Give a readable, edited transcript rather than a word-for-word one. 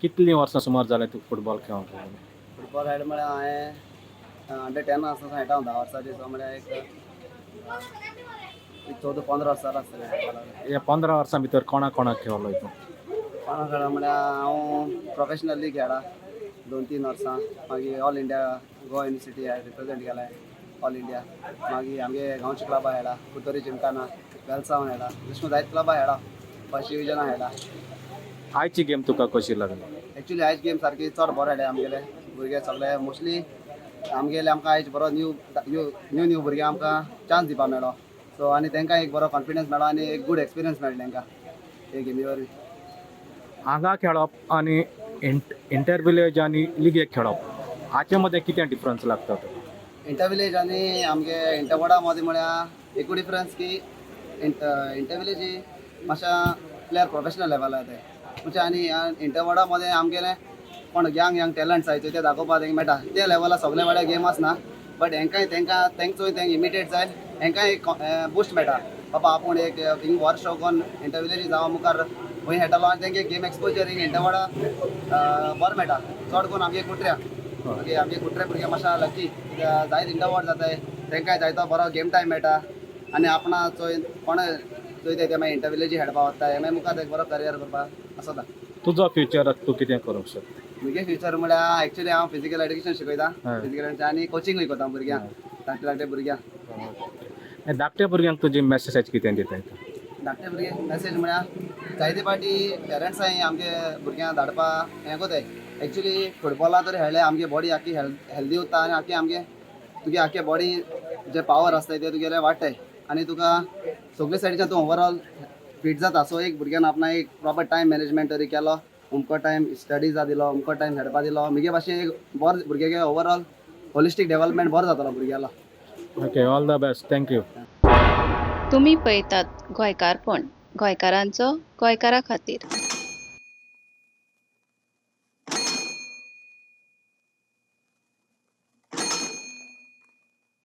कितलीं वर्सां सुमार जालें तूं फुटबॉल खेळोंक लागून? फुटबॉल खेळ म्हळ्यार हांवें अंडर 10 आसतना खेळटा हांव 10 वर्सांचेर. सो म्हळ्यार एक एक 14-15 वर्सां आसतलें फुटबॉलाक. ह्या 15 वर्सां भितर कोणा कोणाक खेळलो तूं? कोणा खेळा म्हळ्यार हांव प्रोफेशनली खेळा 2-3 वर्सां. मागीर all India, Goa university represent केलां ऑल इंडिया. मागीर आमगे गांवच्या क्लबा खेळा, कुतोरी जिमखाना, वेलसांव खेळा. अशें करून जायते क्लबा खेळा, फर्स्ट डिविजना खेळा. आयची गेम तुका कशी लागली? एक्चुली आयज गेम सारकी चड बरो खेळ्ळे आमगेले भुरगे सगळे. मोस्टली आमगेले आमकां आयज बरो न्यू न्यू न्यू न्यू भुरग्यांक आमकां चान्स दिवपा मेळ्ळो. सो आनी तांकां एक बरो कॉन्फिडन्स मेळ्ळो आनी एक गूड एक्सपिरियन्स मेळ्ळो तांकां हे गेमी वरवीं. हांगा खेळप आनी इंटर विलेज आनी लिगेक खेळप हाचे मदें कितें डिफरन्स लागता तुका? इंटर विलेज आनी आमगे इंटरवॉर्डा मदीं म्हळ्यार एकू डिफरन्स की इंटर विलेज ही मातशा प्लेयर प्रोफेशनल लेवलार ते म्हणजे आनी इंटरवॉर्डा मदें आमगेले कोण यंग यंग टॅलंट्स आहाय ते दाखोवपाक तेंकां मेळटा. ते लेवलार सगळे वाड्या गेम आसना, बट हेंकांय तेंकां तेंक चोय तेंक इमिटेट जाय, हेंकांय एक बुस्ट मेळटा, बाबा आपूण एक हिंग वर्स शोकोन इंटर विलेज जावं मुखार खंय खेळटलो. आनी तेंगे गेम एक्सपोजर हिंग इंटरवॉर्डा बरें मेळटा. चड करून आमगे कुट्र्या, मागीर आमगे कुट्रे भुरगे मातशा लकी कित्याक जायत इंटरवॉर्ड जाताय, तेंकांय जायतो बरो गेम टायम मेळटा आनी आपणा चोय कोण चोयताय ते मागीर इंटर विलेजी खेळपा वताय, मागीर मुखार एक बरो करियर करपाक आसता. तुजो फ्युचराक तूं कितें करूंक शकता? म्हगे फ्युचर म्हळ्यार एक्चुली हांव फिजिकल एड्युकेशन शिकयता. फिजिकल आनी कोचिंगूय करता भुरग्यांक, धाकटे धाकटे भुरग्यांक. धाकट्या भुरग्यांक तुजी मॅसेज कितें दिताय तूं? धाकटे भुरगे मेसेज म्हळ्यार जायते फावटी पेरंट्सांय आमगे भुरग्यांक धाडपा हें कोताय. एक्चुली फुटबॉला तर खेळ्ळे आमगे बॉडी आख्खी हेल्दी उरता आनी आख्खी आमगे तुगे आख्खे बॉडी जे पावर आसताय ते तुगेले वाडटाय आनी तुका सगळे सायडीच्यान तूं ओवरऑल फिट जाता. सो एक भुरग्यान आपणा एक प्रॉपर टायम मॅनेजमेंट तरी केलो, अमको टायम स्टडिजा दिलो, अमको टायम खेळपा दिलो, मुगे भाशेन एक बरो भुरग्यागे ओवरऑल होलिस्टीक डेव्हलपमेंट बरो जातलो भुरग्यालो. Okay, all the best, thank you. तुमी पळयतात गोंयकारपण, गोंयकारांचो गोंयकारा खातीर.